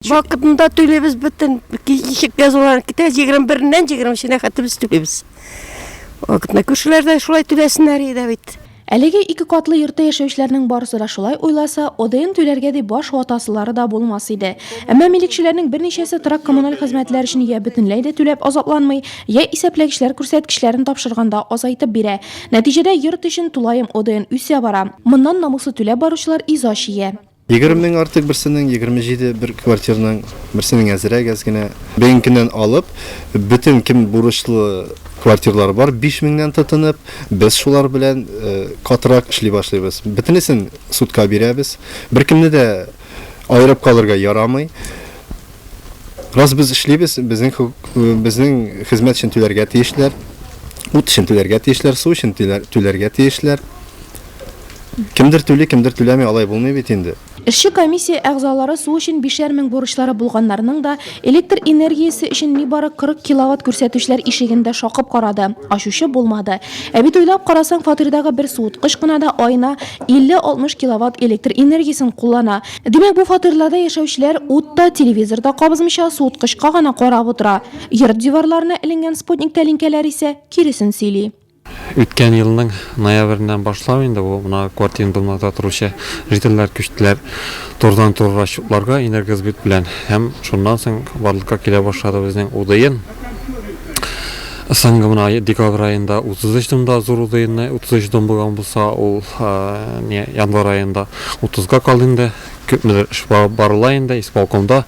Вакытында түлибез бөтен ничек язуларын китә, 21-ннән 23-нә хәтле без түлибез. Вакытында күршеләр дә шулай түләсеннәр иде бит. Әлеге ике катлы йортта яшәүчеләрнең барысы да шулай уйласа, ОДН түләргә дип баш ватасылары да булмас иде. Әмма милекчеләрнең берничәсе торак-коммуналь хезмәтләр өчен я бөтенләй дә түләп азапланмый, я исәпләгечләр күрсәткечләрен тапшырганда азайтып бирә. Нәтиҗәдә йорт өчен тулаем ОДН үсә бара. Моннан намуслы түләп баручылар иза чигә. Егерменең артык берсенең, 27 бер квартирның, берсенең әзрәк әз генә. Бүгенге алып, бөтен кем бурычлы квартирлар бар, 5 меңнән тотынып, без шулар белән катырак эшли башлыйбыз. Бөтенесен судка бирәбез. Беркемне дә аерып калырга ярамый. Раз без эшлибез, безнең безнең хезмәт өчен түләргә тиешләр. Ут өчен түләргә тиешләр, су өчен түләргә тиешләр. Кемдер түли, кемдер түләми, алай булмый бит инде. Эшче комиссия әгъзалары су өчен бишәр мең бурычлары булганнарның да, электр энергиясе өчен нибары 40 киловатт күрсәтүчеләр ишеген дә шакып карады. Ачучы булмады. Ә бит уйлап карасаң, фатирдагы бер суыткыч кына да аена 50-60 киловатт электр энергиясен куллана. Димәк, бу фатирларда яшәүчеләр ут та, телевизор да кабызмыйча, суыткычка гына карап утыра. Йорт диварларына эленгән спутник тәлинкәләр исә киресен сөйли. Үткән елның ноябреннән башлап инде бу менә квартирный домнарда торучы жительләр күчтеләр турыдан-туры расчетларга энергосбыт белән һәм шуннан соң барлыкка килә башлады безнең УДН. Соңгы менә декабрь аенда 33 домда зур УДНны, 33 дом булган булса, ул не январь аенда 30-га калды инде. Күпмедер эш барыла инде, исполкомда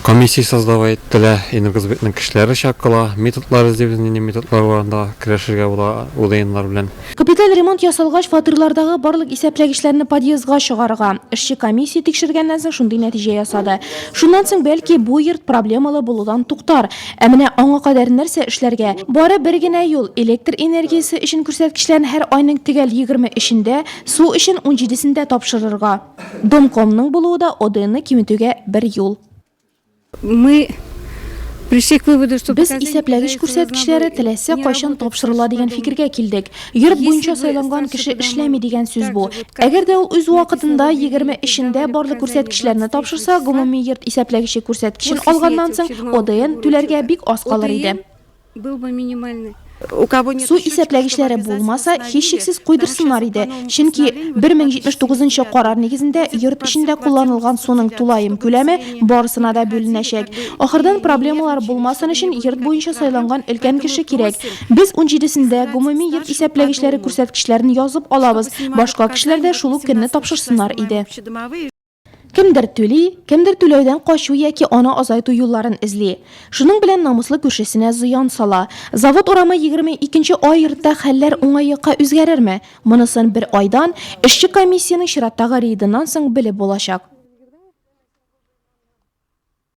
комиссия создавать ителә, энергосбытның кешеләре чакыла, методлар эзлибез, нинди методлар бар анда көрәшергә була УДНлар белән. Капиталь ремонт ясалгач, фатирлардагы барлык исәпләгечләрне подъездга чыгарырга. Эшче комиссия тикшергәннән соң шундый нәтиҗә ясады. Шуннан соң, бәлки, бу йорт проблемалы булудан туктар. Ә менә аңа кадәр нәрсә эшләргә? Бары бер генә юл, электр энергиясе өчен күрсәткечләрне һәр айның төгәл 23-ендә, Су өчен унҗидесендә тапшырырга. Домкомның булуы да ОДНны киметүгә бер юл. Мы пришли к выводу, что Без исәпләгеч күрсәткечләре теләсә кайчан тапшырыла дигән фикергә килдек. Йорт буенча сайланган кеше эшләми дигән сүз бу. Әгәр дә ул үз вакытында, 23-ендә барлык күрсәткечләрне тапшырса, гомуми йорт исәпләгече күрсәткечен алганнан соң, ОДН түләргә бик аз калыр иде. Был бы минимальный. У кого нет Су исәпләгечләре булмаса, һичшиксез куйдырсыннар иде, чөнки 1079 нчы карар нигезендә йорт эчендә кулланылган суның тулаем күләме барысына да бүленәчәк. Ахырдан проблемалар булмасын өчен йорт буенча сайланган өлкән кеше кирәк. Без унҗидесендә гомуми йорт исәпләгечләре күрсәткечләрен язып алабыз, башка кешеләр дә шул ук көнне тапшырсыннар иде. Кемдер түли, кемдер түләүдән качу яки аны азайту юлларын эзли. Шуның белән намуслы күршесенә зыян сала. Завод урамы 22 нче I йортта хәлләр уңай якка үзгәрерме? Монысын бер айдан, эшче комиссиянең чираттагы рейдыннан соң белеп булачак.